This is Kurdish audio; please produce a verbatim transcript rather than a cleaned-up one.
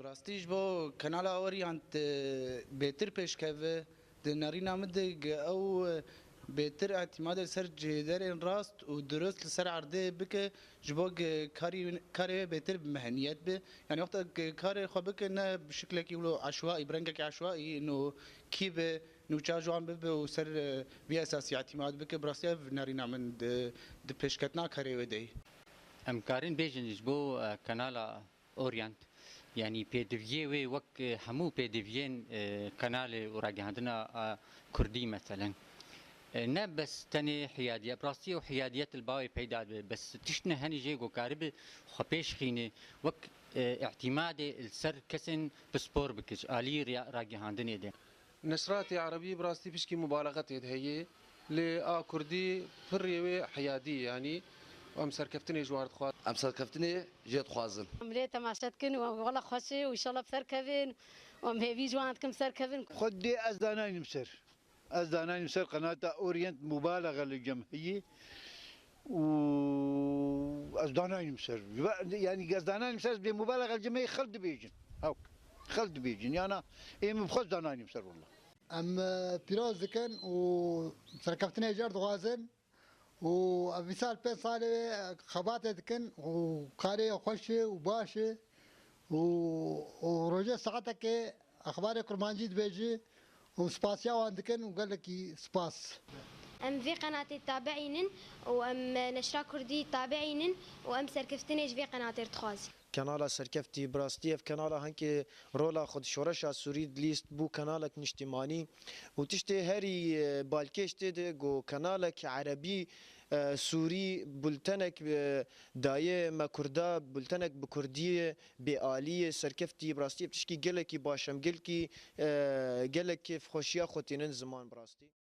Rastî ji bo Kanala Orient, e, bêtir pêşkeve, di nerîna min de ge ew, e, bêtir îtîmadê li ser cihêderên rast û dirust li ser erdê bike, ji bo ge karî, karê wê bêtir bi meheniyet be. Yanî wexta ge karê xwe bike ne bi şiklekî wilo eşwaî, bi rengekî eşwaî, no kî be, nûça ji wan bibe û ser, e, vî esasî îtîmad bike. Bi rastî ev nerîna min di, di pêşketina karê wê de ye. Em karin bêjin ji bo, e, Kanala Orient, yanî pêdiviyê wê wek, e, hemû pêdiviyên, e, kanalê û ragihandina, e, kurdî meselen. E, ne bes tenê hiyadiye, bi rastî ew hiyadiyet li bawê peyda dibe, bes tişt ne henî jê ku karibe xwe pêş xîne, wek, e, îtîmadê li ser kesên pispor bike ji alî riya-, ragihandinê de. Neşratê erebî bi rastî pişkî mubalexe tê de heye, lê a kurdî pirrê wê heyadî ye, yanî em serkeftinê ji war dixwazin. Em serkeftinê jê dixwazin. Em lê temaşe dikin û wela xweş e û înşallah bi ser kevin û em hêvî ji wan dikin bi ser kevin. Xwedê ez danaynim ser. Ez danaynim ser qenata Orient, mubalexe li cem heye û ez danaynim ser. Ve, yanî ez danaynim ser, ez bê mubalexe li cem heye xelk dibêjin. Hewk. Xelk dibêjin. Yana ê min bi xwe ez danaynim ser wela. Em, e, pîroz dikin û serkeftinê jê re dixwazin û ev vîsal pênc salê wê xebatê dikin û karê xweş e û baş e û, û rojê saetekê exbarê kurmancî dibêjî û spasiya wan dikin û gelekî spas. Em vê qenatê tabiî nin û em neşra kurdî tabiî nin û em serkeftinê ji vê qenatê re dixwazin. Kenala Serkeftî, bi rastî ev kenala hinkê rola xwe di şoreşa Sûrî dilîst, bû kenalek niştîmanî û tiştê herî, e, balkêş tê de ku kenalek erebî, e, sûrî bultenek, e, daye me kurda, bultenek bi kurdiyê bêalî ye. Serkeftî, bi rastî ev tişkî gelekî baş e, em gelkî, e, gelek kêfxweşiya xwe tînin ziman bi rastî.